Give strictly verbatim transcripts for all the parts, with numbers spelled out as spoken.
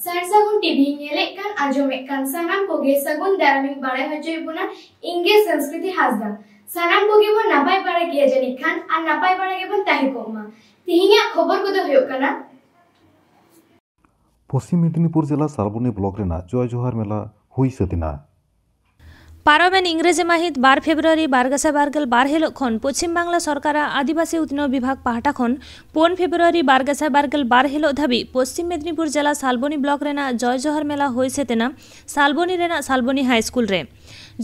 ᱥᱟᱨ ᱥᱟᱹᱜᱩᱱ ᱴᱤᱵᱷᱤ ᱧᱮᱞᱮᱫ ᱠᱟᱱ, ᱟᱸᱡᱚᱢᱮᱫ ᱠᱟᱱ ᱥᱟᱱᱟᱢ ᱠᱚᱜᱮ ᱥᱟᱹᱜᱩᱱ ᱫᱟᱨᱟᱢᱤᱧ ᱵᱟᱲᱟᱭ ᱦᱚᱪᱚᱭᱮᱫ ᱵᱚᱱᱟ᱾ ᱤᱧ ᱜᱮ ᱥᱚᱝᱥᱠᱨᱤᱛᱤ ᱦᱟᱸᱥᱫᱟ᱾ ᱥᱟᱱᱟᱢ ᱠᱚᱜᱮ ᱵᱚᱱ ᱱᱟᱯᱟᱭ ᱵᱟᱲᱟ ᱜᱮᱭᱟ ᱡᱟᱹᱱᱤᱡ ᱠᱷᱟᱱ, ᱟᱨ ᱱᱟᱯᱟᱭ ᱵᱟᱲᱟ ᱜᱮᱵᱚᱱ ᱛᱟᱦᱮᱸ ᱠᱚᱜ ᱢᱟ᱾ ᱛᱮᱦᱮᱧᱟᱜ ᱠᱷᱚᱵᱚᱨ ᱠᱚᱫᱚ ᱦᱩᱭᱩᱜ ᱠᱟᱱᱟ, ᱯᱚᱥᱪᱤᱢ ᱢᱮᱫᱤᱱᱤᱯᱩᱨ ᱡᱮᱞᱟ ᱥᱟᱞᱵᱚᱱᱤ ᱵᱞᱚᱠ ᱨᱮᱱᱟᱜ ᱡᱚᱭ ᱡᱚᱦᱟᱨ ᱢᱮᱞᱟ ᱦᱩᱭ ᱥᱟᱹᱛ ᱮᱱᱟ᱾ ᱯᱟᱨᱚᱢᱮᱱ ᱤᱝᱨᱮᱡᱤ ᱢᱟᱹᱦᱤᱛ ᱵᱟᱨ ᱯᱷᱮᱵᱽᱨᱩᱣᱟᱨᱤ ᱵᱟᱨ ᱜᱮᱥᱟᱭ ᱵᱟᱨ ᱜᱮᱞ ᱵᱟᱨ ᱦᱤᱞᱳᱜ ᱠᱷᱚᱱ ᱯᱚᱪᱷᱤᱢ ᱵᱟᱝᱞᱟ ᱥᱚᱨᱠᱟᱨᱟᱜ ᱟᱹᱫᱤᱵᱟᱹᱥᱤ ᱩᱛᱱᱟᱹᱣ ᱵᱤᱵᱷᱟᱜᱽ ᱯᱟᱦᱴᱟ ᱠᱷᱚᱱ ᱯᱩᱱ ᱯᱷᱮᱵᱽᱨᱩᱣᱟᱨᱤ ᱵᱟᱨ ᱜᱮᱥᱟᱭ ᱵᱟᱨ ᱜᱮᱞ ᱵᱟᱨ ᱦᱤᱞᱳᱜ ᱫᱷᱟᱹᱵᱤᱡ ᱯᱚᱪᱷᱤᱢ ᱢᱮᱫᱤᱱᱤᱯᱩᱨ ᱡᱮᱞᱟ ᱥᱟᱞᱵᱚᱱᱤ ᱵᱞᱚᱠ ᱨᱮᱱᱟᱜ ᱡᱚᱭ ᱡᱚᱦᱟᱨ ᱢᱮᱞᱟ ᱦᱩᱭ ᱥᱟᱹᱛ ᱮᱱᱟ ᱥᱟᱞᱵᱚᱱᱤ ᱨᱮᱱᱟᱜ ᱥᱟᱞᱵᱚᱱᱤ ᱦᱟᱭ ᱥᱠᱩᱞ ᱨᱮ᱾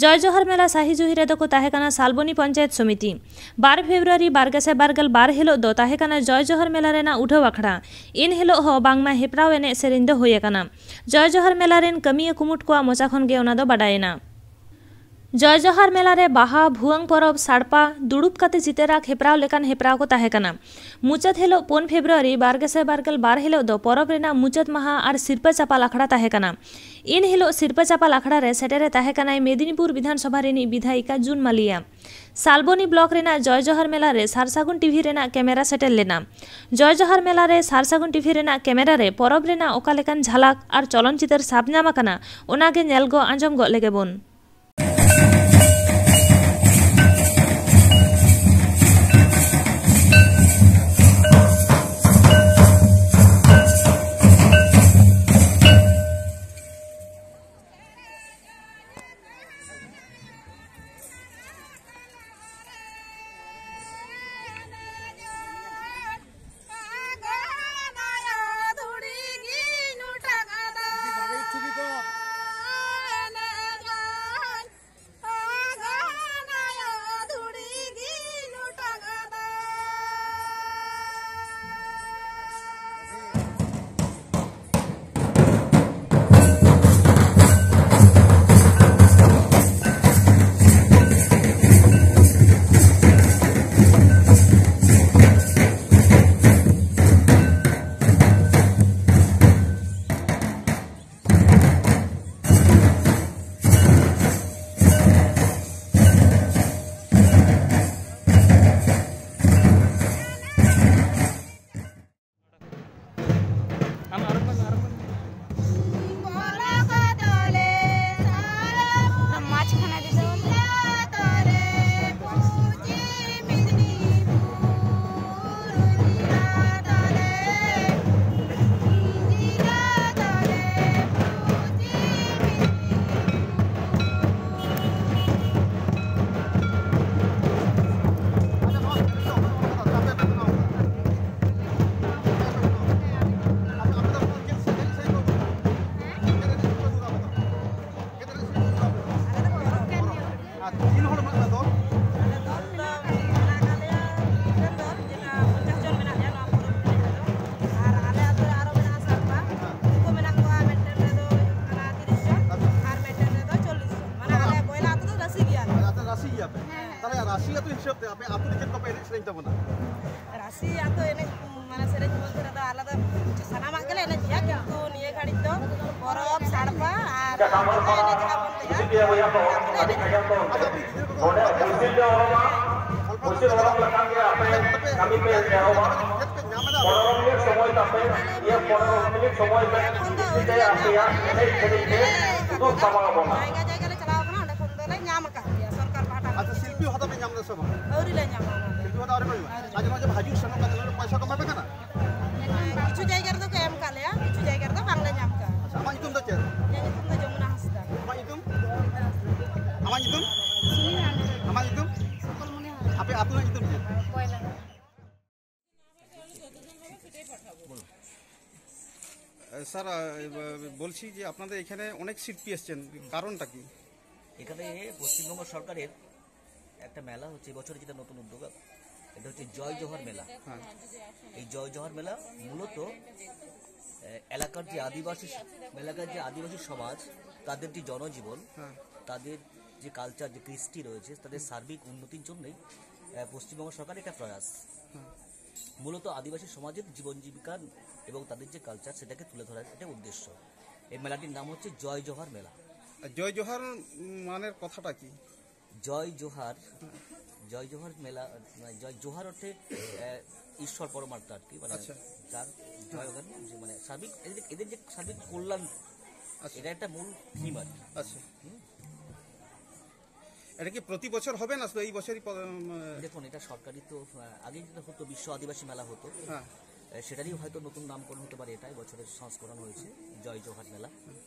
ᱡᱚᱭ ᱡᱚᱦᱟᱨ ᱢᱮᱞᱟ ᱥᱟᱹᱦᱤ ᱡᱩᱦᱤ ᱨᱮᱫᱚ ᱠᱚ ᱛᱟᱦᱮᱸ ᱠᱟᱱᱟ ᱥᱟᱞᱵᱚᱱᱤ ᱯᱚᱧᱪᱟᱭᱮᱛ ᱥᱚᱢᱤᱛᱤ᱾ ᱵᱟᱨ ᱯᱷᱮᱵᱽᱨᱩᱣᱟᱨᱤ ᱵᱟᱨ ᱜᱮᱥᱟᱭ ᱵᱟᱨ ᱜᱮᱞ ᱵᱟᱨ ᱦᱤᱞᱳᱜ ᱫᱚ ᱛᱟᱦᱮᱸ ᱠᱟᱱᱟ ᱡᱚᱭ ᱡᱚᱦᱟᱨ ᱢᱮᱞᱟ ᱨᱮᱱᱟᱜ ᱩᱰᱷᱟᱹᱣ ᱟᱠᱷᱲᱟ᱾ ᱤᱱ ᱦᱤᱞᱳᱜ ᱦᱚᱸ ᱵᱟᱝᱢᱟ ᱦᱮᱯᱨᱟᱣ ᱮᱱᱮᱡ ᱥᱮᱨᱮᱧ ᱫᱚ ᱦᱩᱭ ᱟᱠᱟᱱᱟ᱾ ᱡᱚᱭ ᱡᱚᱦᱟᱨ ᱢᱮᱞᱟ ᱨᱮᱱ ᱠᱟᱹᱢᱤᱭᱟᱹ ᱠᱩᱢᱩᱴ ᱠᱚᱣᱟᱜ ᱢᱚᱪᱟ ᱠᱷᱚᱱ ᱜᱮ ᱚᱱᱟ ᱫᱚ ᱵᱟᱰᱟᱭᱮᱱᱟ᱾ ᱡᱚᱭ ᱡᱚᱦᱟᱨ ᱢᱮᱞᱟ ᱨᱮ ᱵᱟᱦᱟ, ᱵᱷᱩᱣᱟᱹᱝ ᱯᱚᱨᱚᱵᱽ, ᱥᱟᱲᱯᱟ, ᱫᱩᱲᱩᱵ ᱠᱟᱛᱮ ᱪᱤᱛᱟᱹᱨ ᱟᱸᱠ ᱦᱮᱯᱨᱟᱣ ᱞᱮᱠᱟᱱ ᱦᱮᱯᱨᱟᱣ ᱠᱚ ᱛᱟᱦᱮᱸ ᱠᱟᱱᱟ᱾ ᱢᱩᱪᱟᱹᱫ ᱦᱤᱞᱳᱜ ᱯᱩᱱ ᱯᱷᱮᱵᱽᱨᱩᱣᱟᱨᱤ ᱵᱟᱨ ᱜᱮᱥᱟᱭ ᱵᱟᱨ ᱜᱮᱞ ᱵᱟᱨ ᱦᱤᱞᱳᱜ ᱫᱚ ᱯᱚᱨᱚᱵᱽ ᱨᱮᱱᱟᱜ ᱢᱩᱪᱟᱹᱫ ᱢᱟᱦᱟ ᱟᱨ ᱥᱤᱨᱯᱟᱹ ᱪᱟᱯᱟᱞ ᱟᱠᱷᱲᱟ ᱛᱟᱦᱮᱸ ᱠᱟᱱᱟ᱾ ᱤᱱ ᱦᱤᱞᱳᱜ ᱥᱤᱨᱯᱟᱹ ᱪᱟᱯᱟᱞ ᱟᱠᱷᱲᱟ ᱨᱮ ᱥᱮᱴᱮᱨᱮ ᱛᱟᱦᱮᱸ ᱠᱟᱱᱟᱭ ᱢᱮᱫᱤᱱᱤᱯᱩᱨ ᱵᱤᱫᱷᱟᱱ ᱥᱚᱵᱷᱟ ᱨᱤᱱᱤᱡ ᱵᱤᱫᱷᱟᱭᱤᱠᱟ ᱡᱩᱱ ᱢᱟᱞᱤᱭᱟ᱾ ᱥᱟᱞᱵᱚᱱᱤ ᱵᱞᱚᱠ ᱨᱮᱱᱟᱜ ᱡᱚᱭ ᱡᱚᱦᱟᱨ ᱢᱮᱞᱟ ᱨᱮ ᱥᱟᱨ ᱥᱟᱹᱜᱩᱱ ᱴᱤᱵᱷᱤ ᱨᱮᱱᱟᱜ ᱠᱮᱢᱮᱨᱟ ᱥᱮᱴᱮᱨ ᱞᱮᱱᱟ᱾ ᱡᱚᱭ ᱡᱚᱦᱟᱨ ᱢᱮᱞᱟ ᱨᱮ ᱥᱟᱨ ᱥᱟᱹᱜᱩᱱ ᱴᱤᱵᱷᱤ ᱨᱮᱱᱟᱜ ᱠᱮᱢᱮᱨᱟ ᱨᱮ ᱯᱚᱨᱚᱵᱽ ᱨᱮᱱᱟᱜ ᱚᱠᱟ ᱞᱮᱠᱟᱱ ᱡᱷᱟᱞᱟᱠ ᱟᱨ ᱪᱚᱞᱚᱱ ᱪᱤᱛᱟᱹᱨ ᱥᱟᱵ ᱧᱟᱢ ᱟᱠᱟᱱᱟ, ᱚᱱᱟ ᱜᱮ ᱧᱮᱞ ᱜᱚ ᱟᱸᱡᱚᱢ ᱜᱚᱜ ᱞᱮᱜᱮ ᱵᱚᱱ᱾ ᱟᱹᱛᱩ ᱨᱮ ᱪᱮᱫ ᱠᱚᱯᱮ ᱮᱱᱮᱡ ᱥᱮᱨᱮᱧ ᱛᱟᱵᱚᱱᱟ? ᱨᱟᱥᱤ ᱟᱹᱛᱩ ᱮᱱᱮᱡ, ᱢᱟᱱᱮ ᱥᱮᱨᱮᱧ ᱵᱚᱞᱛᱮ ᱨᱮᱫᱚ ᱟᱞᱮ ᱫᱚ ᱥᱟᱱᱟᱢᱟᱜ ᱜᱮᱞᱮ ᱮᱱᱮᱡ ᱜᱮᱭᱟ, ᱠᱤᱱᱛᱩ ᱱᱤᱭᱟᱹ ᱜᱷᱟᱹᱲᱤᱡ ᱫᱚ ᱯᱚᱨᱚᱵᱽ, ᱥᱟᱲᱯᱟ ᱟᱨ ᱡᱟᱦᱟᱸ ᱵᱚᱱ ᱞᱟᱹᱭᱟ, ᱟᱪᱪᱷᱟ, ᱟᱯᱮ ᱜᱤᱫᱽᱨᱟᱹ ᱠᱚᱫᱚ ᱱᱚᱰᱮ ᱦᱩᱭᱥᱤᱞ ᱞᱮ ᱚᱞᱚᱜᱟ, ᱦᱩᱭᱥᱤᱞ ᱚᱞᱚᱜ ᱞᱮᱠᱷᱟᱱ ᱜᱮ ᱟᱯᱮ ᱠᱟᱹᱢᱤ ᱯᱮ ᱮᱦᱚᱵᱟ᱾ ᱪᱮᱫ ᱯᱮ ᱧᱟᱢ ᱮᱫᱟ? ᱯᱚᱱᱨᱚ ᱢᱤᱱᱤᱴ ᱥᱚᱢᱚᱭ ᱛᱟᱯᱮ, ᱤᱭᱟᱹ, ᱯᱚᱱᱨᱚ ᱢᱤᱱᱤᱴ ᱥᱚᱢᱚᱭ ᱯᱮ, ᱮᱠᱷᱚᱱ ᱫᱚ ᱟᱹᱣᱨᱤ ᱞᱮ ᱟᱯᱮᱭᱟᱜ ᱧᱟᱢᱟ᱾ ᱮᱱᱮᱡ ᱥᱮᱨᱮᱧ ᱯᱮ ᱩᱫᱩᱜ ᱥᱟᱢᱟᱝ ᱟᱵᱚᱱᱟ᱾ ᱡᱟᱭᱜᱟ ᱡᱟᱭᱜᱟ ᱞᱮ ᱪᱟᱞᱟᱣ ᱠᱟᱱᱟ, ᱚᱸᱰᱮ ᱠᱷᱚᱱ ᱫᱚᱞᱮ ᱧᱟᱢ ᱟᱠᱟᱫ ᱜᱮᱭᱟ ᱥᱚᱨᱠᱟᱨ ᱯᱟᱦᱴᱟ ᱠᱷᱚᱱ᱾ ᱟᱪᱪᱷᱟ, ᱥᱤᱞᱯᱤ ᱵᱷᱟᱛᱟ ᱯᱮ ᱧᱟᱢ ᱮᱫᱟ ᱥᱮ ᱵᱟᱝ? ᱟᱹᱣᱨᱤ ᱞᱮ ᱧᱟᱢᱟ ᱚᱱᱟ ᱫᱚ᱾ ᱥᱤᱞᱯᱤ ᱵᱷᱟᱛᱟ ᱟᱹᱣᱨᱤ ᱯᱮ ᱧᱟᱢᱟ? ᱟᱹᱣᱨᱤ᱾ ᱟᱪᱪᱷᱟ, ᱱᱚᱣᱟ ᱡᱮ ᱦᱤᱡᱩᱜ ᱥᱮᱱᱚᱜ ᱠᱟᱛᱮ ᱱᱚᱰᱮ ᱯᱚᱭᱥᱟ ᱠᱚ ᱮᱢᱟ ᱯᱮ ᱠᱟᱱᱟ? ᱠᱤᱪᱷᱩ ᱡᱟᱭᱜᱟ ᱨᱮᱫᱚ ᱠᱚ ᱮᱢ ᱠᱟᱜ ᱞᱮᱭᱟ, ᱠᱤᱪᱷᱩ ᱡᱟᱭᱜᱟ ᱨᱮᱫᱚ ᱵᱟᱝᱞᱮ ᱧᱟᱢ ᱠᱟᱜᱼᱟ᱾ ᱟᱪᱪᱷᱟ, ᱟᱢᱟᱜ ᱧᱩᱛᱩᱢ ᱫᱚ ᱪᱮᱫ? ᱤᱧᱟᱹᱜ ᱧᱩᱛᱩᱢ ᱫᱚ ᱡᱚᱢᱩᱱᱟ ᱦᱟᱸᱥᱫᱟ᱾ ᱟᱢᱟᱜ ᱧᱩᱛᱩᱢ? ᱥᱩᱱᱤᱞ ᱦᱟᱸᱥᱫᱟ᱾ ᱟᱢᱟᱜ ᱧᱩᱛᱩᱢ? ᱥᱩᱠᱚᱞᱢᱚᱱᱤ ᱦᱟᱸᱥᱫᱟ᱾ ᱟᱯᱮ ᱟᱹᱛᱩ ᱨᱮᱱᱟᱜ ᱧᱩᱛᱩᱢ ᱪᱮᱫ? ᱵᱚᱭᱞᱟ᱾ স্যার, আহ, বলছি যে আপনাদের এখানে অনেক শিল্পী এসছেন, কারণটা কি? এখানে পশ্চিমবঙ্গ সরকারের একটা মেলা হচ্ছে, এবছর যেটা নতুন উদ্যোগ, এটা হচ্ছে জয় জোহার মেলা। হ্যাঁ। এই জয় জোহার মেলা মূলত, আহ, এলাকার যে আদিবাসী, এলাকার যে আদিবাসী সমাজ, তাদের যে জনজীবন, হ্যাঁ। তাদের যে কালচার, যে কৃষ্টি রয়েছে, তাদের সার্বিক উন্নতির জন্যই, আহ, পশ্চিমবঙ্গ সরকার এটা প্রয়াস। হ্যাঁ। মূলত আদিবাসী সমাজের জীবন জীবিকা এবং তাদের যে কালচার, সেটাকে তুলে ধরার একটা উদ্দেশ্য। এই মেলাটির নাম হচ্ছে জয় জোহার মেলা। আর জয় জোহার, উম, মানের কথাটা কি? জয় জোহার, জয় জোহার মেলা, মানে, জয় জোহার অর্থে, আহ, ঈশ্বর পরমাত্মা আর কি, মানে, আচ্ছা। যার জয়, ওখানে যে, মানে, সার্বিক, এদের, এদের যে সার্বিক কল্যাণ, আচ্ছা। এটা একটা মূল থিম আর কি। আচ্ছা। হুম। এটা কি প্রতি বছর হবে না শুধু এই বছরই প-, উম, দেখুন, এটা সরকারি তো, আহ, আগে যেটা হতো, বিশ্ব আদিবাসী মেলা হতো। হ্যাঁ। আহ, সেটারই হয়তো নতুন নামকরণ হতে পারে, এটা এবছরের সংস্করণ হয়েছে জয় জোহার মেলা।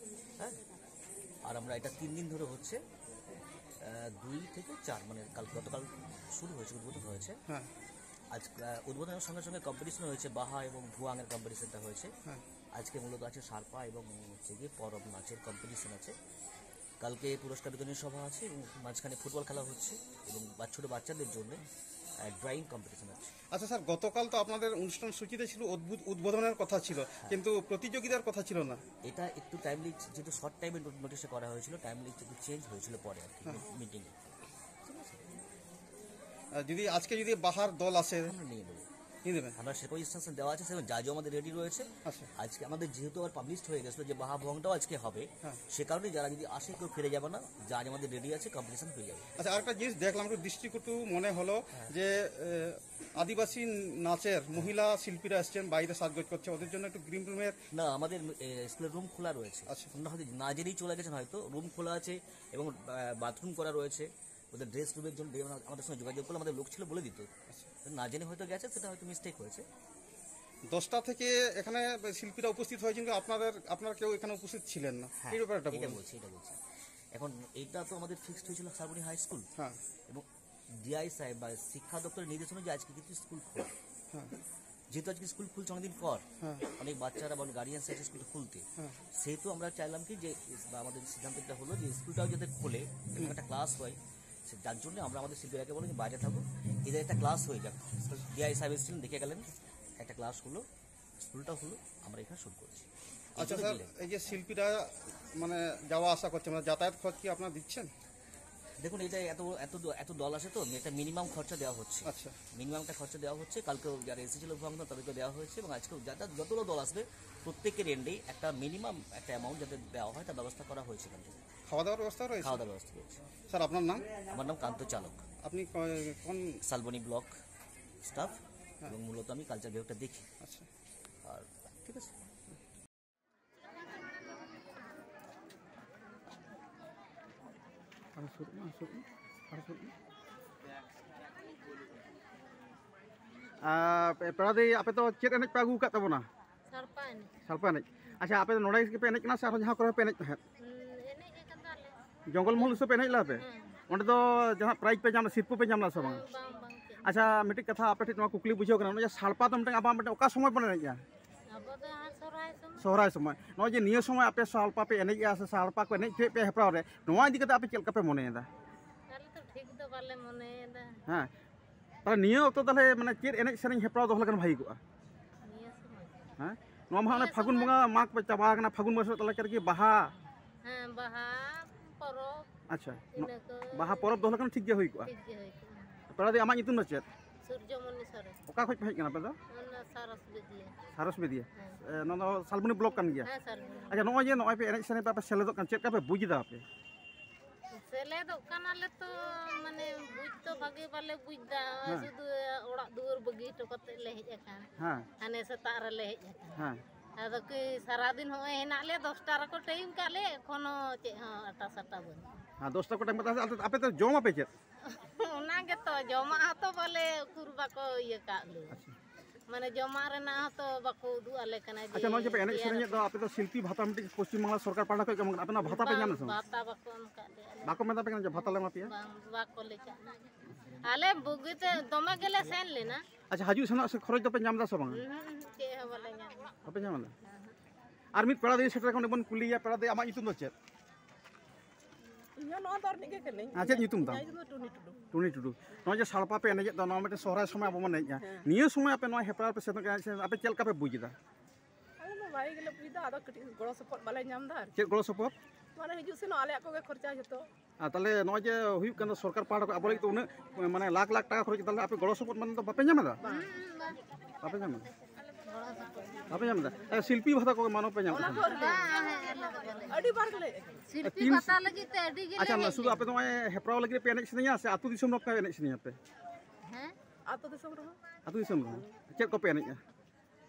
হ্যাঁ। আর আমরা এটা তিন দিন ধরে হচ্ছে, আহ, দুই থেকে চার, মানে, কাল, গতকাল শুরু হয়েছে, উদ্বোধন হয়েছে। হ্যাঁ। আজ, আহ, উদ্বোধনের সঙ্গে সঙ্গে কম্পিটিশন হয়েছে, বাহা এবং ভুয়াংয়ের কম্পিটিশনটা হয়েছে। হ্যাঁ। আজকে মূলত আছে সারপা এবং হচ্ছে গিয়ে পরব নাচের কম্পিটিশন আছে। কালকে পুরস্কার বিতরণী সভা আছে এবং মাঝখানে ফুটবল খেলা হচ্ছে এবং বা-, ছোট বাচ্চাদের জন্য, আহ, ড্রয়িং কম্পিটিশন আছে। আচ্ছা স্যার, গতকাল তো আপনাদের অনুষ্ঠান সূচিতে ছিল অদ্ভুত উদ্বোধনের কথা ছিল, হ্যাঁ। কিন্তু প্রতিযোগিতার কথা ছিল না। এটা একটু টাইমলি, যেহেতু শর্ট টাইমে নো-, নোটিশে করা হয়েছিল, টাইমলি একটু চেঞ্জ হয়েছিল পরে আর কি, হ্যাঁ। মিটিংয়ে। ঠিক আছে? আর যদি আজকে যদি বাহার দল আসে? আমরা নিয়ে নেবো। নিয়ে নেবেন? আমরা সেরকম ইনস্ট্রাকশন দেওয়া আছে, সেরকম যা যা আমাদের রেডি রয়েছে। আচ্ছা। আজকে আমাদের যেহেতু আবার পাবলিশড হয়ে গেছিলো যে বাহা ভংটাও আজকে হবে, হ্যাঁ। সে কারণে যারা যদি আসে, কেউ ফিরে যাবে না, যা যা আমাদের রেডি আছে, কম্পিটিশন হয়ে যাবে। আচ্ছা, আরেকটা জিনিস দেখলাম, একটু দৃষ্টিকটু মনে হলো হ্যাঁ। যে আহ, আদিবাসী নাচের মহিলা শিল্পীরা এসছেন, বাইরে সাজগোজ করছে, ওদের জন্য একটু গ্রিন রুমের? না, আমাদের এ, স্কুলের রুম খোলা রয়েছে। আচ্ছা। ওনারা হয়তো না জেনেই চলে গেছেন, হয়তো রুম খোলা আছে এবং বাথরুম করা রয়েছে। ওদের ড্রেস রুমের জন্য আমাদের সঙ্গে যোগাযোগ করলে আমাদের লোক ছিল, বলে দিত। আচ্ছা। না জেনে হয়তো গেছে, সেটা হয়তো মিস্টেক হয়েছে। দশটা থেকে এখানে শিল্পীরা উপস্থিত হয়েছেন, কিন্তু আপনাদের, আপনারা কেউ এখানে উপস্থিত ছিলেন না, হ্যাঁ, এই ব্যাপারটা এটা বলুন। বলছি, এটা বলছি। এখন এইটা তো আমাদের ফিক্সড হয়েছিল শ্রাবণী হাই স্কুল। হ্যাঁ। এবং ডিআই সাহেব বা শিক্ষা দপ্তরের নির্দেশনা যে আজকে কিন্তু স্কুল খোলা। হ্যাঁ। যেহেতু আজকে স্কুল খুলছে অনেকদিন পর, হ্যাঁ। অনেক বাচ্চারা বা গার্ডিয়ান চাইছে স্কুলটা খুলতে, হ্যাঁ। সেহেতু আমরা চাইলাম কি যে ইস-, বা আমাদের সিদ্ধান্ত একটা হলো যে স্কুলটাও যাতে খোলে এবং একটা ক্লাস হয়। সে যার জন্য আমরা আমাদের শিল্পীরাকে বলি যে বাইরে থাকো, এদের একটা ক্লাস হয়ে যাক। ডিআই সাহেব এসেছিলেন, দেখে গেলেন, একটা ক্লাস হলো, স্কুলটা হলো, আমরা এখানে শুরু করছি। আচ্ছা এইটুকু স্যার, দিলেন। এই যে শিল্পীরা মানে যাওয়া আসা করছে, মানে যাতায়াত খরচ কি আপনারা দিচ্ছেন? দেখুন, এটা এত এত দ- এত দল আসে তো, একটা মিনিমাম খরচা দেওয়া হচ্ছে। আচ্ছা। মিনিমাম একটা খরচা দেওয়া হচ্ছে। কালকেও যারা এসেছিল ভুয়াংদল, তাদেরকে দেওয়া হয়েছে এবং আজকেও যারা যতগুলো দল আসবে, প্রত্যেকের এন্ডেই একটা মিনিমাম একটা অ্যামাউন্ট যাতে দেওয়া হয়, তার ব্যবস্থা করা হয়েছে এখান থেকে। খাওয়া দাওয়ার ব্যবস্থা রয়েছে? খাওয়া দাওয়ার ব্যবস্থা রয়েছে। স্যার, আপনার নাম? আমার নাম কান্ত চালক। আপনি ক- কোন? Salboni block staff. হ্যাঁ। এবং মূলত আমি কালচার বিভাগটা দেখি। আচ্ছা। আর ঠিক আছে। ᱟᱨ ᱥᱩᱨᱩᱜ ᱢᱮ, ᱟᱨ ᱥᱩᱨᱩᱜ ᱢᱮ, ᱟᱨ ᱥᱩᱨᱩᱜ ᱢᱮ᱾ ᱟᱨ ᱯᱮ-, ᱯᱮᱲᱟ ᱫᱟᱹᱭ, ᱟᱯᱮ ᱫᱚ ᱪᱮᱫ ᱮᱱᱮᱡ ᱯᱮ ᱟᱹᱜᱩ ᱟᱠᱟᱫ ᱛᱟᱵᱚᱱᱟ? ᱥᱟᱲᱯᱟ ᱮᱱᱮᱡ᱾ ᱥᱟᱲᱯᱟ ᱮᱱᱮᱡ᱾ ᱟᱪᱪᱷᱟ, ᱟᱯᱮ ᱫᱚ ᱱᱚᱰᱮ ᱜᱮᱯᱮ ᱮᱱᱮᱡ ᱠᱟᱱᱟ ᱥᱮ ᱟᱨᱦᱚᱸ ᱡᱟᱦᱟᱸ ᱠᱚᱨᱮ ᱯᱮ ᱮᱱᱮᱡ ᱛᱟᱦᱮᱸᱫ? ᱦᱩᱸ, ᱮᱱᱮᱡ ᱟᱠᱟᱫᱟᱞᱮ᱾ ᱡᱚᱝᱜᱚᱞ ᱢᱚᱦᱚᱞ ᱥᱮᱫ ᱯᱮ ᱮᱱᱮᱡ ᱞᱮᱫᱟ ᱯᱮ? ᱦᱮᱸ᱾ ᱚᱸᱰᱮ ᱫᱚ ᱡᱟᱦᱟᱸ ᱯᱨᱟᱭᱤᱡᱽ ᱯᱮ ᱧᱟᱢ ᱞᱮᱫᱟ, ᱥᱤᱨᱯᱟᱹ ᱯᱮ ᱧᱟᱢ ᱞᱮᱫᱟ ᱥᱮ ᱵᱟᱝ? ᱦᱮᱸ, ᱵᱟᱝ, ᱵᱟᱝ, ᱪᱮᱫ ᱦᱚᱸ᱾ ᱟᱪᱪᱷᱟ, ᱢᱤᱫᱴᱤᱡ ᱠᱟᱛᱷᱟ ᱟᱯᱮ ᱴᱷᱮᱱ ᱱᱚᱣᱟ ᱠᱩᱠᱞᱤ ᱵᱩᱡᱷᱟᱹᱣ ᱠᱟᱱᱟ, ᱱᱚᱜᱼᱚᱭ ᱡᱮ ᱥᱟᱲᱯᱟ ᱫᱚ ᱢᱤᱫᱴᱟᱝ ᱟᱵᱚᱣᱟᱜ ᱢᱤᱫᱴᱟᱝ ᱚᱠᱟ ᱥᱚᱢᱚᱭ ᱵᱚᱱ ᱮᱱᱮᱡᱼᱟ? ᱟᱵᱚ ᱫᱚ ᱦᱟᱸᱜ ᱥᱚᱦᱨᱟᱭ ᱥᱚᱢᱚᱭ᱾ ᱥᱚᱦᱨᱟᱭ ᱥᱚᱢᱚᱭ᱾ ᱱᱚᱜᱼᱚᱭ ᱡᱮ ᱱᱤᱭᱟᱹ ᱥᱚᱢᱚᱭ ᱟᱯᱮ ᱥᱟᱲᱯᱟ ᱯᱮ ᱮᱱᱮᱡᱼᱟ ᱥᱮ ᱥᱟᱲᱯᱟ ᱠᱚ ᱮᱱᱮᱡ ᱦᱚᱪᱚᱭᱮᱫ ᱯᱮ ᱦᱮᱯᱨᱟᱣ ᱨᱮ, ᱱᱚᱣᱟ ᱤᱫᱤ ᱠᱟᱛᱮ ᱟᱯᱮ ᱪᱮᱫ ᱞᱮᱠᱟ ᱯᱮ ᱢᱚᱱᱮᱭᱮᱫᱟ? ᱟᱞᱮ ᱫᱚ ᱴᱷᱤᱠ ᱫᱚ ᱵᱟᱞᱮ ᱢᱚᱱᱮᱭᱮᱫᱟ᱾ ᱦᱮᱸ᱾ ᱛᱟᱦᱞᱮ ᱱᱤᱭᱟᱹ ᱚᱠᱛᱚ ᱛᱟᱦᱞᱮ ᱢᱟᱱᱮ ᱪᱮᱫ ᱮᱱᱮᱡ ᱥᱮᱨᱮᱧ ᱦᱮᱯᱨᱟᱣ ᱫᱚᱦᱚ ᱞᱮᱠᱷᱟᱱ ᱵᱷᱟᱜᱤ ᱠᱚᱜᱼᱟ? ᱱᱤᱭᱟᱹ ᱥᱚᱢᱚᱭ᱾ ᱦᱮᱸ? ᱱᱚᱣᱟ ᱢᱟ ᱦᱟᱸᱜ ᱚᱱᱮ ᱱᱤᱭᱟᱹ ᱯᱷᱟᱹᱜᱩᱱ ᱥᱚᱢᱚᱭ᱾ ᱵᱚᱸᱜᱟ ᱢᱟᱜᱽ ᱪᱟᱵᱟ ᱟᱠᱟᱱᱟ, ᱯᱷᱟᱹᱜᱩᱱ ᱵᱚᱸᱜᱟ ᱥᱮᱫ ᱛᱟᱞᱟ ᱨᱮᱜᱮ ᱵᱟᱦᱟ᱾ ᱦᱮᱸ, ᱵᱟᱦᱟ ᱯᱚᱨᱚᱵᱽ᱾ ᱟᱪᱪᱷᱟ᱾ ᱤᱱᱟᱹ ᱠᱚ᱾ ᱵᱟᱦᱟ ᱯᱚᱨᱚᱵᱽ ᱫᱚᱦᱚ ᱞᱮᱠᱷᱟᱱ ᱴᱷᱤᱠ ᱜᱮ ᱦᱩᱭ ᱠᱚᱜᱼᱟ᱾ ᱴᱷᱤᱠ ᱜᱮ ᱦᱩᱭ ᱠᱚᱜᱼᱟ᱾ ᱯᱮᱲᱟ ᱫᱤ, ᱟᱢᱟᱜ ᱧᱩᱛᱩᱢ ᱫᱚ ᱪᱮᱫ? ᱥᱩᱨᱡᱚᱢᱚᱱᱤ ᱥᱚᱨᱮᱱ᱾ ᱚᱠᱟ ᱠᱷᱚᱡ ᱯᱮ ᱦᱮᱡ ᱠᱟᱱᱟ ᱟᱯᱮ ᱫᱚ? ᱚᱱᱟ ᱥᱟᱨᱚᱥ ᱵᱤᱫᱤᱭᱟ᱾ ᱥᱟᱨᱚᱥ ᱵᱤᱫᱤᱭᱟ᱾ ᱦᱮᱸ᱾ ᱮ, ᱱᱚᱣᱟ ᱫᱚ ᱥᱟᱞᱵᱚᱱᱤ ᱵᱞᱚᱠ ᱠᱟᱱ ᱜᱮᱭᱟ? ᱦᱮᱸ, ᱥᱟᱞᱵᱚᱱᱤ᱾ ᱟᱪᱪᱷᱟ, ᱱᱚᱜᱼᱚᱭ ᱡᱮ ᱱᱚᱜᱼᱚᱭ ᱯᱮ ᱮᱱᱮᱡ ᱥᱮᱨᱮᱧ ᱯᱮ, ᱟᱯᱮ ᱥᱮᱞᱮᱫᱚᱜ ᱠᱟᱱᱟ, ᱪᱮᱫ ᱞᱮᱠᱟ ᱯᱮ ᱵᱩᱡᱽ ᱮᱫᱟ ᱟᱯᱮ? ᱥᱮᱞᱮᱫᱚᱜ ᱠᱟᱱᱟᱞᱮ ᱛᱚ, ᱢᱟᱱᱮ, ᱵᱩᱡᱽ ᱛᱚ ᱵᱷᱟᱜᱮ ᱵᱟᱞᱮ ᱵᱩᱡᱽ ᱮᱫᱟ᱾ ᱦᱮᱸ᱾ ᱥᱩᱫᱷᱩ ᱚᱲᱟᱜ ᱫᱩᱣᱟᱹᱨ ᱵᱟᱹᱜᱤ ᱦᱚᱴᱚ ᱠᱟᱛᱮ ᱞᱮ ᱦᱮᱡ ᱟᱠᱟᱱ᱾ ᱦᱮᱸ᱾ ᱦᱟᱱᱮ ᱥᱮᱛᱟᱜ ᱨᱮᱞᱮ ᱦᱮᱡ ᱟᱠᱟᱱ᱾ ᱦᱮᱸ᱾ ᱟᱫᱚ ᱠᱤ ᱥᱟᱨᱟᱫᱤᱱ ᱦᱚᱸᱜᱼᱚᱭ ᱦᱮᱱᱟᱜ ᱞᱮᱭᱟ, ᱫᱚᱥᱴᱟ ᱨᱮᱠᱚ ᱴᱟᱭᱤᱢ ᱠᱟᱜ ᱞᱮᱭᱟ, ᱮᱠᱷᱚᱱᱳ ᱪᱮᱫ ᱦᱚᱸ ᱟᱴᱟ ᱥᱟᱴᱟ ᱵᱟᱹᱱᱩᱜᱼᱟ᱾ ᱦᱮᱸ, ᱫᱚᱥᱴᱟ ᱠᱚ ᱴᱟᱭᱤᱢ ᱠᱟᱜ ᱛᱟᱦᱮᱸ, ᱟᱫᱚ ᱟᱯᱮ ᱫᱚ ᱡᱚᱢ ᱟᱯᱮ ᱪᱮᱫ? ᱚᱱᱟ ᱜᱮᱛᱚ, ᱡᱚᱢᱟᱜ ᱦᱚᱸᱛᱚ ᱵᱟᱞᱮ ᱩᱠᱩᱨ ᱵᱟᱠᱚ ᱤᱭᱟᱹ ᱠᱟᱜ ᱞᱮᱭᱟ᱾ ᱟᱪᱪᱷᱟ᱾ ᱢᱟᱱᱮ ᱡᱚᱢᱟᱜ ᱨᱮᱱᱟᱜ ᱦᱚᱸᱛᱚ ᱵᱟᱠᱚ ᱩᱫᱩᱜ ᱟᱞᱮ ᱠᱟᱱᱟ ᱡᱮ ᱟᱪᱪᱷᱟ, ᱱᱚᱜᱼᱚᱭ ᱡᱮ ᱯᱮ ᱮᱱᱮᱡ ᱤᱭᱟᱹ ᱥᱮᱨᱮᱧᱮᱫ ᱫᱚ, ᱟᱯᱮ ᱫᱚ ᱥᱤᱞᱯᱤ ᱵᱷᱟᱛᱟ ᱢᱤᱫᱴᱤᱡ ᱯᱚᱥᱪᱤᱢ ᱵᱟᱝᱞᱟ ᱥᱚᱨᱠᱟᱨ ᱯᱟᱦᱴᱟ ᱠᱷᱚᱱ ᱠᱚ ᱮᱢᱚᱜ ᱠᱟᱱᱟ, ᱟᱯᱮ ᱱᱚᱣᱟ ᱵᱷᱟᱛᱟ ᱯᱮ ᱵᱟᱝ, ᱧᱟᱢ ᱮᱫᱟ ᱥᱮ ᱵᱟᱝ? ᱵᱷᱟᱛᱟ ᱵᱟᱠᱚ ᱮᱢ ᱠᱟᱜ ᱞᱮᱭᱟ ᱟᱞᱮ᱾ ᱵᱟᱠᱚ ᱢᱮᱱ ᱛᱟᱯᱮ ᱠᱟᱱᱟ ᱡᱮ ᱵᱷᱟᱛᱟ ᱞᱮ ᱮᱢᱟ ᱯᱮᱭᱟ? ᱵᱟᱝ, ᱵᱟᱠᱚ ᱞᱟᱹᱭ ᱠᱟᱜ ᱞᱮᱭᱟ᱾ ᱟᱞᱮ ᱵᱩᱜᱤᱛᱮ ᱫᱚᱢᱮ ᱜᱮᱞᱮ ᱥᱮᱱ ᱞᱮᱱᱟ᱾ ᱟᱪᱪᱷᱟ, ᱦᱤᱡᱩᱜ ᱥᱮᱱᱚᱜ ᱥᱮ ᱠᱷᱚᱨᱚᱪ ᱫᱚᱯᱮ ᱧᱟᱢ ᱮᱫᱟ ᱥᱮ ᱵᱟᱝ? ᱩᱸᱦᱩᱸ, ᱩᱸᱦᱩᱸ, ᱪᱮᱫ ᱦᱚᱸ ᱵᱟᱞᱮ ᱧᱟᱢ ᱮᱫᱟ᱾ ᱵᱟᱯᱮ ᱧᱟᱢ ᱮᱫᱟ? ᱩᱸᱦᱩᱸ᱾ ᱟᱨ ᱢᱤᱫ ᱯᱮᱲᱟ ᱫᱟᱹᱭ ᱥᱮᱴᱮᱨ ᱟᱠᱟᱱᱟ, ᱵᱚᱱ ᱠᱩᱞᱤᱭᱮᱭᱟ᱾ ᱯᱮᱲᱟ ᱫᱟᱹᱭ, ᱟᱢᱟᱜ ᱧᱩᱛᱩᱢ ᱫᱚ ᱪᱮᱫ? ᱤᱧ ᱦᱚᱸ ᱱᱚᱣᱟ ᱫᱚ ᱟᱨ ᱢᱤᱫ ᱜᱮ ᱠᱟᱹᱱᱟᱹᱧ᱾ ᱟᱨ ᱪᱮᱫ ᱧᱩᱛᱩᱢ ᱛᱟᱢ? ᱤᱧᱟᱹᱜ ᱧᱩᱛᱩᱢ ᱫᱚ ᱴᱩᱱᱤ ᱴᱩᱰᱩ᱾ ᱴᱩᱱᱤ ᱴᱩᱰᱩ᱾ ᱱᱚᱜᱼᱚᱭ ᱡᱮ ᱥᱟᱲᱯᱟ ᱯᱮ ᱮᱱᱮᱡᱮᱫ ᱫᱚ, ᱱᱚᱣᱟ ᱢᱤᱫᱴᱮᱱ ᱥᱚᱦᱨᱟᱭ ᱥᱚᱢᱚᱭ ᱟᱵᱚ ᱵᱚᱱ ᱮᱱᱮᱡᱼᱟ᱾ ᱦᱮᱸ᱾ ᱱᱤᱭᱟᱹ ᱥᱚᱢᱚᱭ ᱟᱯᱮ ᱱᱚᱣᱟ ᱦᱮᱯᱨᱟᱣ ᱨᱮᱯᱮ ᱥᱮᱱᱚᱜ ᱠᱟᱱᱟ, ᱟᱯᱮ ᱪᱮᱫ ᱞᱮᱠᱟ ᱯᱮ ᱵᱩᱡᱽ ᱮᱫᱟ? ᱟᱞᱮ ᱫᱚ ᱵᱷᱟᱜᱮ ᱜᱮᱞᱮ ᱵᱩᱡᱽ ᱮᱫᱟ, ᱟᱫᱚ ᱠᱟᱹᱴᱤᱡ ᱜᱚᱲᱚ ᱥᱚᱯᱚᱦᱚᱫ ᱵᱟᱞᱮ ᱧᱟᱢ ᱮᱫᱟ ᱟᱨᱠᱤ᱾ ᱪᱮᱫ ᱜᱚᱲᱚ ᱥᱚᱯᱚᱦᱚᱫ? ᱢᱟᱱᱮ ᱦᱤᱡᱩᱜ ᱥᱮᱱᱚᱜ ᱟᱞᱮᱭᱟᱜ ᱠᱚᱜᱮ ᱠᱷᱚᱨᱪᱟ ᱡᱷᱚᱛᱚ᱾ ᱟᱨ ᱛᱟᱦᱚᱞᱮ ᱱᱚᱜᱼᱚᱭ ᱡᱮ ᱦᱩᱭᱩᱜ ᱠᱟᱱᱟ ᱥᱚᱨᱠᱟᱨ ᱯᱟᱦᱴᱟ ᱠᱷᱚᱱ ᱟᱵᱚ ᱞᱟᱹᱜᱤᱫ ᱛᱮ ᱩᱱᱟᱹᱜ, ᱢᱟᱱᱮ, ᱞᱟᱠᱷ ᱞᱟᱠᱷ ᱴᱟᱠᱟ ᱠᱷᱚᱨᱚᱪ, ᱛᱟᱦᱚᱞᱮ ᱟᱯᱮ ᱜᱚᱲᱚ ᱥᱚᱯᱚᱦᱚᱫ ᱢᱟᱱᱮ ᱫᱚ ᱵᱟᱯᱮ ᱧᱟᱢ ᱮᱫᱟ? ᱵᱟᱝ᱾ ᱵᱟᱯᱮ ᱧᱟᱢ ᱮᱫᱟ? ᱵᱟᱯᱮ ᱧᱟᱢ ᱮᱫᱟ? ᱮ, ᱥᱤᱞᱯᱤ ᱵᱷᱟᱛᱟ ᱠᱚᱜᱮ ᱢᱟᱱᱚ ᱯᱮ ᱧᱟᱢ ᱮᱫᱟ? ᱵᱟᱝ, ᱦᱮᱸ, ᱟᱞᱮ ᱫᱚ ᱵᱟᱞᱮ ᱧᱟᱢ ᱮᱫᱟ᱾ ᱟᱹᱰᱤ ᱵᱟᱨ ᱜᱮᱞᱮ ᱦᱮᱡ ᱟᱠᱟᱱᱟ᱾ ᱥᱤᱞᱯᱤ ᱛᱤᱱ ᱵᱷᱟᱛᱟ ᱞᱟᱹᱜᱤᱫ ᱛᱮ ᱟᱹᱰᱤ ᱜᱮᱞᱮ ᱟᱪᱪᱷᱟ, ᱦᱮᱡ ᱥᱩᱫᱷᱩ ᱞᱮᱱᱟ᱾ ᱟᱯᱮ ᱫᱚ ᱱᱚᱜᱼᱚᱭ ᱦᱮᱯᱨᱟᱣ ᱞᱟᱹᱜᱤᱫ ᱯᱮ ᱮᱱᱮᱡ ᱥᱮᱨᱮᱧᱟ ᱥᱮ ᱟᱹᱛᱩ ᱫᱤᱥᱚᱢ ᱨᱮ ᱯᱮ ᱮᱱᱮᱡ ᱥᱮᱨᱮᱧᱟ ᱯᱮ? ᱦᱮᱸ? ᱟᱹᱛᱩ ᱫᱤᱥᱚᱢ ᱨᱮᱦᱚᱸ᱾ ᱟᱹᱛᱩ ᱫᱤᱥᱚᱢ ᱨᱮᱦᱚᱸ? ᱪᱮᱫ ᱠᱚᱯᱮ ᱮᱱᱮᱡᱼᱟ?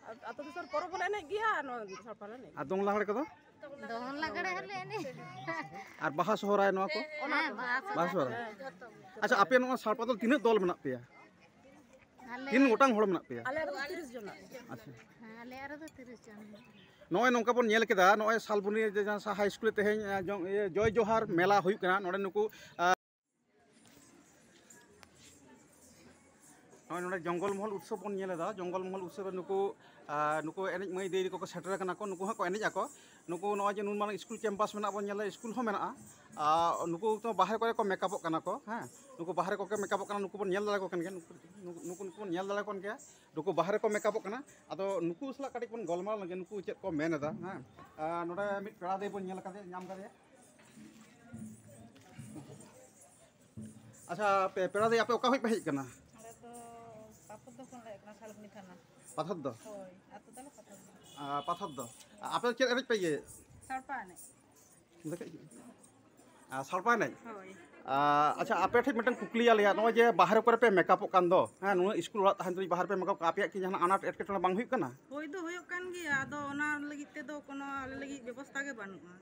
ᱟ-, ᱟᱹᱛᱩ ᱫᱤᱥᱚᱢ ᱯᱚᱨᱚᱵᱽ ᱦᱚᱸᱞᱮ ᱮᱱᱮᱡ ᱜᱮᱭᱟ, ᱟᱨ ᱱᱚᱣᱟ ᱥᱟᱲᱯᱟ ᱞᱮ ᱮᱱᱮᱡ ᱜᱮᱭᱟ᱾ ᱟᱨ ᱫᱚᱝ ᱞᱟᱜᱽᱲᱮ ᱠᱚᱫᱚ? ᱫᱚᱝ ᱞᱟᱜᱽᱲᱮ ᱦᱚᱸᱞᱮ ᱮᱱᱮᱡ᱾ ᱟᱨ ᱵᱟᱦᱟ ᱥᱚᱦᱨᱟᱭ ᱱᱚᱣᱟ ᱠᱚ? ᱦᱮᱸ, ᱵᱟᱦᱟ ᱵᱟᱦᱟ ᱥᱚᱦᱨᱟᱭ᱾ ᱥᱚᱦᱨᱟᱭ᱾ ᱟᱪᱪᱷᱟ, ᱟᱯᱮ ᱱᱚᱣᱟ ᱥᱟᱲᱯᱟ ᱫᱚᱞ ᱛᱤᱱᱟᱹᱜ ᱫᱚᱞ ᱢᱮᱱᱟᱜ ᱯᱮᱭᱟ? ᱟᱞᱮ ᱛᱤᱱ ᱜᱚᱴᱟᱝ ᱦᱚᱲ ᱢᱮᱱᱟᱜ ᱯᱮᱭᱟ? ᱟᱞᱮ ᱨᱮᱫᱚ ᱛᱤᱨᱤᱥ ᱡᱚᱱ ᱢᱮᱱᱟᱜ ᱞᱮᱭᱟ᱾ ᱟᱪᱪᱷᱟ᱾ ᱦᱮᱸ, ᱟᱞᱮ ᱨᱮᱫᱚ ᱛᱤᱨᱤᱥ ᱡᱚᱱ ᱢᱮᱱᱟᱜ ᱞᱮᱭᱟ᱾ ᱱᱚᱜᱼᱚᱭ ᱱᱚᱝᱠᱟ ᱵᱚᱱ ᱧᱮᱞ ᱠᱮᱫᱟ, ᱱᱚᱜᱼᱚᱭ ᱥᱟᱞᱵᱚᱱᱤ ᱡᱮ ᱡᱟᱦᱟᱸ ᱦᱟᱭ ᱥᱠᱩᱞ ᱨᱮ ᱛᱮᱦᱮᱧ, ᱮ, ᱡᱚᱝ-, ᱤᱭᱟᱹ, ᱡᱚᱭ ᱡᱚᱦᱟᱨ ᱢᱮᱞᱟ ᱦᱩᱭᱩᱜ ᱠᱟᱱᱟ᱾ ᱱᱚᱰᱮ ᱱᱩᱠᱩ, ᱟ, ᱱᱚᱜᱼᱚᱭ ᱱᱚᱰᱮ ᱡᱚᱝᱜᱚᱞ ᱢᱚᱦᱚᱞ ᱩᱛᱥᱚᱵ ᱵᱚᱱ ᱧᱮᱞ ᱮᱫᱟ᱾ ᱡᱚᱝᱜᱚᱞ ᱢᱚᱦᱚᱞ ᱩᱛᱥᱚᱵ ᱨᱮ ᱱᱩᱠᱩ, ᱟ, ᱱᱩᱠᱩ ᱮᱱᱮᱡ ᱢᱟᱹᱭ ᱫᱟᱹᱭ ᱛᱟᱠᱚ ᱠᱚ ᱥᱮᱴᱮᱨ ᱟᱠᱟᱱᱟ ᱠᱚ, ᱱᱩᱠᱩ ᱦᱚᱸ ᱠᱚ ᱮᱱᱮᱡ ᱟᱠᱚ᱾ ᱱᱩᱠᱩ ᱱᱚᱜᱼᱚᱭ ᱡᱮ ᱱᱩᱱ ᱢᱟᱨᱟᱝ ᱥᱠᱩᱞ ᱠᱮᱢᱯᱟᱥ ᱢᱮᱱᱟᱜ ᱵᱚᱱ ᱧᱮᱞ ᱮᱫᱟ, ᱥᱠᱩᱞ ᱦᱚᱸ ᱢᱮᱱᱟᱜᱼᱟ᱾ ᱟᱨ ᱱᱩᱠᱩ ᱫᱚ ᱵᱟᱦᱨᱮ ᱠᱚᱨᱮ ᱠᱚ ᱢᱮᱠᱟᱯᱚᱜ ᱠᱟᱱᱟ ᱠᱚ, ᱦᱮᱸ, ᱱᱩᱠᱩ ᱵᱟᱦᱨᱮ ᱠᱚᱠᱚ ᱢᱮᱠᱟᱯᱚᱜ ᱠᱟᱱᱟ, ᱱᱩᱠᱩ ᱵᱚᱱ ᱧᱮᱞ ᱫᱟᱲᱮ ᱠᱚ ᱠᱟᱱ ᱜᱮᱭᱟ, ᱱᱩᱠᱩ, ᱱᱩᱠᱩ, ᱱᱩᱠᱩ ᱵᱚᱱ ᱧᱮᱞ ᱫᱟᱲᱮ ᱠᱚ ᱠᱟᱱ ᱜᱮᱭᱟ, ᱱᱩᱠᱩ ᱵᱟᱦᱨᱮ ᱠᱚ ᱢᱮᱠᱟᱯᱚᱜ ᱠᱟᱱᱟ᱾ ᱟᱫᱚ ᱱᱩᱠᱩ ᱥᱟᱞᱟᱜ ᱠᱟᱹᱴᱤᱡ ᱵᱚᱱ ᱜᱟᱞᱢᱟᱨᱟᱣ ᱞᱮᱱᱜᱮ, ᱱᱩᱠᱩ ᱪᱮᱫ ᱠᱚ ᱢᱮᱱ ᱮᱫᱟ, ᱦᱮᱸ᱾ ᱟᱨ ᱱᱚᱰᱮ ᱢᱤᱫ ᱯᱮᱲᱟ ᱫᱟᱹᱭ ᱵᱚᱱ ᱧᱮᱞ ᱟᱠᱟᱫᱮᱭᱟ, ᱧᱟᱢ ᱠᱟᱫᱮᱭᱟ᱾ ᱟᱪᱪᱷᱟ, ᱯᱮ ᱯᱮᱲᱟ ᱫᱚ ᱟᱯᱮ ᱚᱠᱟ ᱠᱷᱚᱱ ᱯᱮ ᱦᱮᱡ ᱟᱠᱟᱱᱟ? ᱟᱞᱮ ᱫᱚ ᱯᱟᱛᱷᱚᱨ ᱫᱚ ᱠᱷᱚᱱ ᱞᱮ ᱦᱮᱡ ᱟᱠᱟᱱᱟ, ᱥᱟᱞᱵᱚᱱᱤ ᱛᱷᱟᱱᱟ᱾ ᱯᱟᱛᱷᱚᱨ ᱫᱚ? ᱦᱳᱭ, ᱟᱹᱛᱩ ᱛᱟᱞᱮ ᱯᱟᱛᱷᱚᱨ ᱫᱚ᱾ ᱟᱨ ᱯᱟᱛᱷᱚᱨ ᱫᱚ? ᱟᱯᱮ ᱪᱮᱫ ᱮᱱᱮᱡ ᱯᱮ ᱤᱭᱟᱹᱭᱮᱫ? ᱥᱟᱲᱯᱟ ᱮᱱᱮᱡ᱾ ᱟᱨ ᱥᱟᱲᱯᱟ ᱮᱱᱮᱡ? ᱦᱳᱭ᱾ ᱟᱨ ᱟᱪᱪᱷᱟ, ᱟᱯᱮ ᱴᱷᱮᱱ ᱢᱤᱫᱴᱟᱝ ᱠᱩᱠᱞᱤ ᱟᱞᱮᱭᱟᱜ, ᱱᱚᱜᱼᱚᱭ ᱡᱮ ᱵᱟᱦᱨᱮ ᱠᱚᱨᱮ ᱯᱮ ᱢᱮᱠᱟᱯᱚᱜ ᱠᱟᱱ ᱫᱚ, ᱦᱮᱸ, ᱱᱩᱱᱟᱹᱜ ᱥᱠᱩᱞ ᱚᱲᱟᱜ ᱛᱟᱦᱮᱱ ᱛᱩᱞᱩᱡ ᱵᱟᱦᱨᱮ ᱯᱮ ᱢᱮᱠᱟᱯ ᱠᱟᱱᱟ, ᱟᱯᱮᱭᱟᱜ ᱠᱤ ᱡᱟᱦᱟᱱᱟᱜ ᱟᱱᱟᱴ ᱮᱴᱠᱮᱴᱚᱬᱮ ᱵᱟᱝ ᱦᱩᱭᱩᱜ ᱠᱟᱱᱟ? ᱦᱩᱭ ᱫᱚ ᱦᱩᱭᱩᱜ ᱠᱟᱱ ᱜᱮᱭᱟ, ᱟᱫᱚ ᱚᱱᱟ ᱞᱟᱹᱜᱤᱫ ᱛᱮᱫᱚ ᱠᱳᱱᱳ ᱟᱞᱮ ᱞᱟᱹᱜᱤᱫ ᱵᱮᱵᱚᱥᱛᱷᱟ ᱜᱮ ᱵᱟᱹᱱᱩᱜᱼᱟ᱾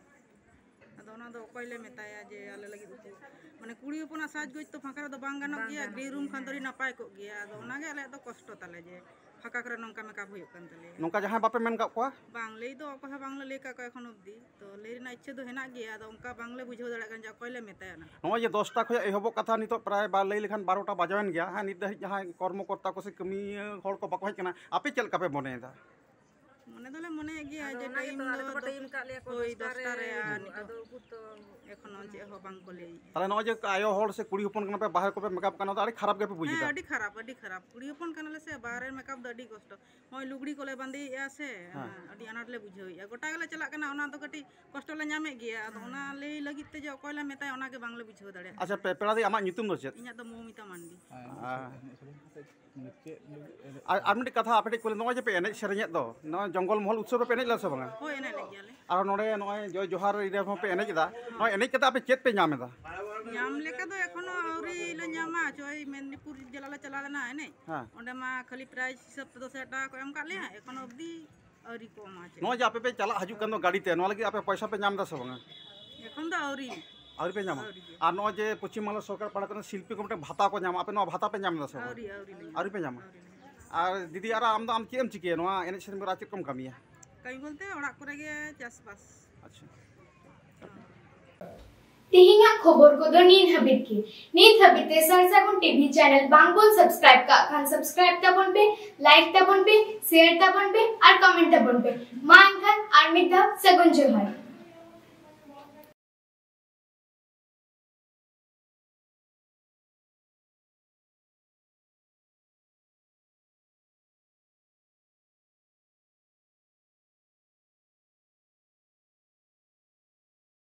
ᱟᱫᱚ ᱚᱱᱟ ᱫᱚ ᱚᱠᱚᱭ ᱞᱮ ᱢᱮᱛᱟᱭᱟ ᱡᱮ ᱟᱞᱮ ᱞᱟᱹᱜᱤᱫ ᱩᱯᱟᱹᱭ? ᱢᱟᱱᱮ ᱠᱩᱲᱤ ᱦᱚᱯᱚᱱᱟᱜ ᱥᱟᱡᱽᱜᱚᱡᱽ ᱛᱚ ᱯᱷᱟᱸᱠᱟ ᱨᱮᱫᱚ ᱵᱟᱝ ᱜᱟᱱᱚᱜ ᱵᱟᱝ ᱜᱮᱭᱟ, ᱜᱟᱱᱚᱜ ᱜᱨᱤᱱ ᱨᱩᱢ ᱜᱮᱭᱟ᱾ ᱠᱷᱟᱱ ᱫᱚ ᱟᱹᱰᱤ ᱱᱟᱯᱟᱭ ᱠᱚᱜ ᱜᱮᱭᱟ᱾ ᱟᱫᱚ ᱚᱱᱟᱜᱮ ᱟᱞᱮᱭᱟᱜ ᱫᱚ ᱠᱚᱥᱴᱚ ᱛᱟᱞᱮ ᱡᱮ ᱯᱷᱟᱸᱠᱟ ᱠᱚᱨᱮ ᱱᱚᱝᱠᱟ ᱢᱮᱠᱟᱯ ᱦᱩᱭᱩᱜ ᱠᱟᱱ ᱛᱟᱞᱮᱭᱟ᱾ ᱱᱚᱝᱠᱟ ᱡᱟᱦᱟᱸᱭ ᱵᱟᱯᱮ ᱢᱮᱱ ᱠᱟᱜ ᱠᱚᱣᱟ? ᱵᱟᱝ, ᱞᱟᱹᱭ ᱫᱚ ᱚᱠᱚᱭ ᱦᱚᱸ ᱵᱟᱝᱞᱮ ᱞᱟᱹᱭ ᱠᱟᱜ ᱠᱚᱣᱟ ᱮᱠᱷᱚᱱ ᱚᱵᱫᱤ᱾ ᱛᱚ ᱞᱟᱹᱭ ᱨᱮᱱᱟᱜ ᱤᱪᱪᱷᱟᱹ ᱫᱚ ᱦᱮᱱᱟᱜ ᱜᱮᱭᱟ, ᱟᱫᱚ ᱚᱱᱠᱟ ᱵᱟᱝᱞᱮ ᱵᱩᱡᱷᱟᱹᱣ ᱫᱟᱲᱮᱭᱟᱜ ᱠᱟᱱᱟ ᱡᱮ ᱚᱠᱚᱭ ᱞᱮ ᱢᱮᱛᱟᱭᱟ ᱚᱱᱟ᱾ ᱱᱚᱜᱼᱚᱭ ᱡᱮ ᱫᱚᱥᱴᱟ ᱠᱷᱚᱱᱟᱜ ᱮᱦᱚᱵᱚᱜ ᱠᱟᱛᱷᱟ, ᱱᱤᱛᱚᱜ ᱯᱨᱟᱭ ᱵᱟ ᱞᱟᱹᱭ ᱞᱮᱠᱷᱟᱱ ᱵᱟᱨᱚᱴᱟ ᱵᱟᱡᱟᱣᱮᱱ ᱜᱮᱭᱟ, ᱦᱮᱸ, ᱱᱤᱛ ᱫᱷᱟᱹᱵᱤᱡ ᱡᱟᱦᱟᱸᱭ ᱠᱚᱨᱢᱚᱠᱚᱨᱛᱟ ᱠᱚ ᱥᱮ ᱠᱟᱹᱢᱤᱭᱟᱹ ᱦᱚᱲ ᱠᱚ ᱵᱟᱠᱚ ᱦᱮᱡ ᱠᱟᱱᱟ, ᱟᱯᱮ ᱪᱮᱫ ᱞᱮᱠᱟ ᱯᱮ ᱢᱚᱱᱮᱭᱮᱫᱟ? ᱢᱚᱱᱮ ᱫᱚᱞᱮ ᱢᱚᱱᱮᱭᱮᱫ ᱜᱮᱭᱟ ᱟᱫᱚ ᱡᱮ ᱚᱱᱟ ᱴᱟᱭᱤᱢ ᱜᱮᱛᱚ, ᱫᱚ ᱟᱞᱮ ᱢᱟ ᱫᱚ ᱴᱟᱭᱤᱢ ᱠᱟᱜ ᱞᱮᱭᱟ ᱠᱚ ᱦᱳᱭ, ᱫᱚᱥᱴᱟ ᱨᱮ ᱫᱚᱥᱴᱟ ᱨᱮ, ᱟᱨ ᱦᱤᱡᱩᱜ, ᱱᱤᱛᱚᱜ ᱟᱫᱚ ᱩᱠᱩᱨ ᱛᱚ ᱮᱠᱷᱚᱱᱳ ᱪᱮᱫ ᱦᱚᱸ ᱵᱟᱝ ᱠᱚ ᱞᱟᱹᱭᱮᱫᱼᱟ᱾ ᱛᱟᱦᱞᱮ ᱱᱚᱜᱼᱚᱭ ᱡᱮ ᱟᱭᱳ ᱦᱚᱲ ᱥᱮ ᱠᱩᱲᱤ ᱦᱚᱯᱚᱱ ᱠᱟᱱᱟ ᱯᱮ, ᱵᱟᱦᱨᱮ ᱠᱚᱯᱮ ᱢᱮᱠᱟᱯ ᱠᱟᱱᱟ, ᱚᱱᱟ ᱫᱚ ᱟᱹᱰᱤ ᱠᱷᱟᱨᱟᱯ ᱜᱮᱯᱮ ᱵᱩᱡᱽ ᱦᱮᱸ, ᱮᱫᱟ? ᱟᱹᱰᱤ ᱠᱷᱟᱨᱟᱯ, ᱟᱹᱰᱤ ᱠᱷᱟᱨᱟᱯ᱾ ᱠᱩᱲᱤ ᱦᱚᱯᱚᱱ ᱠᱟᱱᱟᱞᱮ ᱥᱮ, ᱵᱟᱦᱨᱮ ᱢᱮᱠᱟᱯ ᱫᱚ ᱟᱹᱰᱤ ᱠᱚᱥᱴᱚ᱾ ᱱᱚᱜᱼᱚᱭ ᱞᱩᱜᱽᱲᱤ ᱠᱚᱞᱮ ᱵᱟᱸᱫᱮᱭᱮᱫᱼᱟ ᱥᱮ, ᱦᱮᱸ᱾ ᱟᱹᱰᱤ ᱟᱱᱟᱴ ᱞᱮ ᱵᱩᱡᱷᱟᱹᱣᱮᱫᱼᱟ᱾ ᱜᱚᱴᱟ ᱜᱮᱞᱮ ᱪᱟᱞᱟᱜ ᱠᱟᱱᱟ, ᱚᱱᱟ ᱫᱚ ᱠᱟᱹᱴᱤᱡ ᱠᱚᱥᱴᱚ ᱞᱮ ᱧᱟᱢᱮᱫ ᱜᱮᱭᱟ᱾ ᱟᱫᱚ ᱚᱱᱟ ᱞᱟᱹᱭ ᱞᱟᱹᱜᱤᱫ ᱛᱮ ᱡᱮ ᱚᱠᱚᱭ ᱞᱮ ᱢᱮᱛᱟᱭᱟ, ᱚᱱᱟ ᱜᱮ ᱵᱟᱝᱞᱮ ᱵᱩᱡᱷᱟᱹᱣ ᱫᱟᱲᱮᱭᱟᱜ ᱠᱟᱱᱟ᱾ ᱟᱪᱪᱷᱟ, ᱯᱮ-, ᱯᱮᱲᱟ ᱫᱚ ᱟᱢᱟᱜ ᱧᱩᱛᱩᱢ ᱫᱚ ᱪᱮᱫ? ᱤᱧᱟᱹᱜ ᱫᱚ ᱢᱳᱢᱤᱛᱟ ᱢᱟᱱᱰᱤ᱾ ᱟᱨ, ᱟᱨ ᱢᱤᱫᱴᱤᱡ ᱠᱟᱛᱷᱟ ᱟᱯᱮ ᱴᱷᱮᱱ ᱠᱩᱞᱤ, ᱱᱚᱜᱼᱚᱭ ᱡᱮ ᱯᱮ ᱮᱱᱮᱡ ᱥᱮᱨᱮᱧᱮᱫ ᱫᱚ, ᱱᱚᱣᱟ ᱡᱚᱝᱜᱚᱞ ᱢᱚᱦᱚᱞ ᱩᱛᱥᱚᱵ ᱨᱮᱯᱮ ᱮᱱᱮᱡ ᱞᱮᱫᱟ ᱥᱮ ᱵᱟᱝᱟ? ᱦᱳᱭ, ᱮᱱᱮᱡ ᱞᱮᱫ ᱜᱮᱭᱟᱞᱮ᱾ ᱟᱨ ᱱᱚᱰᱮ ᱱᱚᱜᱼᱚᱭ ᱡᱚᱭ ᱡᱚᱦᱟᱨ ᱨᱮ ᱦᱚᱸᱯᱮ ᱮᱱᱮᱡ ᱮᱫᱟ, ᱱᱚᱣᱟ ᱮᱱᱮᱡ ᱠᱟᱛᱮ ᱟᱯᱮ ᱪᱮᱫ ᱯᱮ ᱧᱟᱢ ᱮᱫᱟ? ᱧᱟᱢ ᱞᱮᱠᱟ ᱫᱚ ᱮᱠᱷᱚᱱᱳ ᱟᱹᱣᱨᱤ ᱞᱮ ᱧᱟᱢᱟ᱾ ᱡᱚᱭ ᱢᱮᱫᱽᱱᱤᱯᱩᱨ ᱡᱮᱞᱟ ᱞᱮ ᱪᱟᱞᱟᱣ ᱞᱮᱱᱟ ᱮᱱᱮᱡ, ᱦᱮᱸ᱾ ᱚᱸᱰᱮ ᱢᱟ ᱠᱷᱟᱹᱞᱤ ᱯᱨᱟᱭᱤᱡᱽ ᱦᱤᱥᱟᱹᱵ ᱛᱮ ᱫᱚᱥ ᱦᱟᱡᱟᱨ ᱴᱟᱠᱟ ᱠᱚ ᱮᱢ ᱠᱟᱜ ᱞᱮᱭᱟ, ᱮᱠᱷᱚᱱ ᱚᱵᱫᱤ ᱟᱹᱣᱨᱤ ᱠᱚ ᱮᱢᱟ ᱪᱮᱫ᱾ ᱱᱚᱜᱼᱚᱭ ᱡᱮ ᱟᱯᱮ ᱯᱮ ᱪᱟᱞᱟᱜ ᱦᱤᱡᱩᱜ ᱠᱟᱱ ᱫᱚ ᱜᱟᱹᱰᱤ ᱛᱮ, ᱱᱚᱣᱟ ᱞᱟᱹᱜᱤᱫ ᱟᱯᱮ ᱯᱚᱭᱥᱟ ᱯᱮ ᱧᱟᱢ ᱮᱫᱟ ᱥᱮ ᱵᱟᱝᱟ? ᱮᱠᱷᱚᱱ ᱫᱚ ᱟᱹᱣᱨᱤ᱾ ᱟᱹᱣᱨᱤ ᱯᱮ ᱧᱟᱢᱟ? ᱟᱹᱣᱨᱤ ᱜᱮ᱾ ᱟᱨ ᱱᱚᱜᱼᱚᱭ ᱡᱮ ᱯᱚᱪᱷᱤᱢ ᱵᱟᱝᱞᱟ ᱥᱚᱨᱠᱟᱨ ᱯᱟᱦᱴᱟ ᱠᱷᱚᱱ ᱥᱤᱞᱯᱤ ᱠᱚ ᱢᱤᱫᱴᱮᱱ ᱵᱷᱟᱛᱟ ᱠᱚ ᱧᱟᱢᱟ, ᱟᱯᱮ ᱱᱚᱣᱟ ᱵᱷᱟᱛᱟ ᱯᱮ ᱧᱟᱢ ᱮᱫᱟ ᱥᱮ ᱵᱟᱝᱟ? ᱟᱹᱣᱨᱤ, ᱟᱹᱣᱨᱤ ᱞᱮ ᱧᱟᱢᱟ᱾ ᱟᱹᱣᱨᱤ ᱯᱮ ᱧᱟᱢᱟ? ᱟᱹᱣᱨᱤ ᱞᱮ ᱧᱟᱢᱟ᱾ ᱟᱨ ᱫᱤᱫᱤ, ᱟᱨ ᱟᱢ ᱫᱚ, ᱟᱢ ᱪᱮᱫ ᱮᱢ ᱪᱤᱠᱟᱹᱭᱟ ᱱᱚᱣᱟ ᱮᱱᱮᱡ ᱥᱮᱨᱮᱧ ᱵᱮᱜᱚᱨ ᱟᱨ ᱪᱮᱫ ᱠᱚᱢ ᱠᱟᱹᱢᱤᱭᱟ? ᱠᱟᱹᱢᱤ ᱵᱚᱞᱛᱮ ᱚᱲᱟᱜ ᱠᱚᱨᱮ ᱜᱮ ᱪᱟᱥᱵᱟᱥ᱾ ᱟᱪᱪᱷᱟ᱾ ᱛᱮᱦᱮᱧᱟᱜ ᱠᱷᱚᱵᱚᱨ ᱠᱚᱫᱚ ᱱᱤᱛ ᱦᱟᱹᱵᱤᱡ ᱜᱮ᱾ ᱱᱤᱛ ᱦᱟᱹᱵᱤᱡ ᱛᱮ ᱥᱟᱨ ᱥᱟᱹᱜᱩᱱ ᱴᱤᱵᱷᱤ ᱪᱮᱱᱮᱞ ᱵᱟᱝ ᱵᱚᱱ ᱥᱟᱵᱥᱠᱨᱟᱭᱤᱵ ᱠᱟᱜ ᱠᱷᱟᱱ, ᱥᱟᱵᱥᱠᱨᱟᱭᱤᱵ ᱛᱟᱵᱚᱱ ᱯᱮ, ᱞᱟᱭᱤᱠ ᱛᱟᱵᱚᱱ ᱯᱮ, ᱥᱮᱭᱟᱨ ᱛᱟᱵᱚᱱ ᱯᱮ ᱟᱨ ᱠᱚᱢᱮᱱᱴ ᱛᱟᱵᱚᱱ ᱯᱮ᱾ ᱢᱟ ᱮᱱᱠᱷᱟᱱ ᱟᱨ ᱢᱤᱫ ᱫᱷᱟᱣ ᱥᱟᱹᱜᱩᱱ ᱡᱚᱦᱟᱨ᱾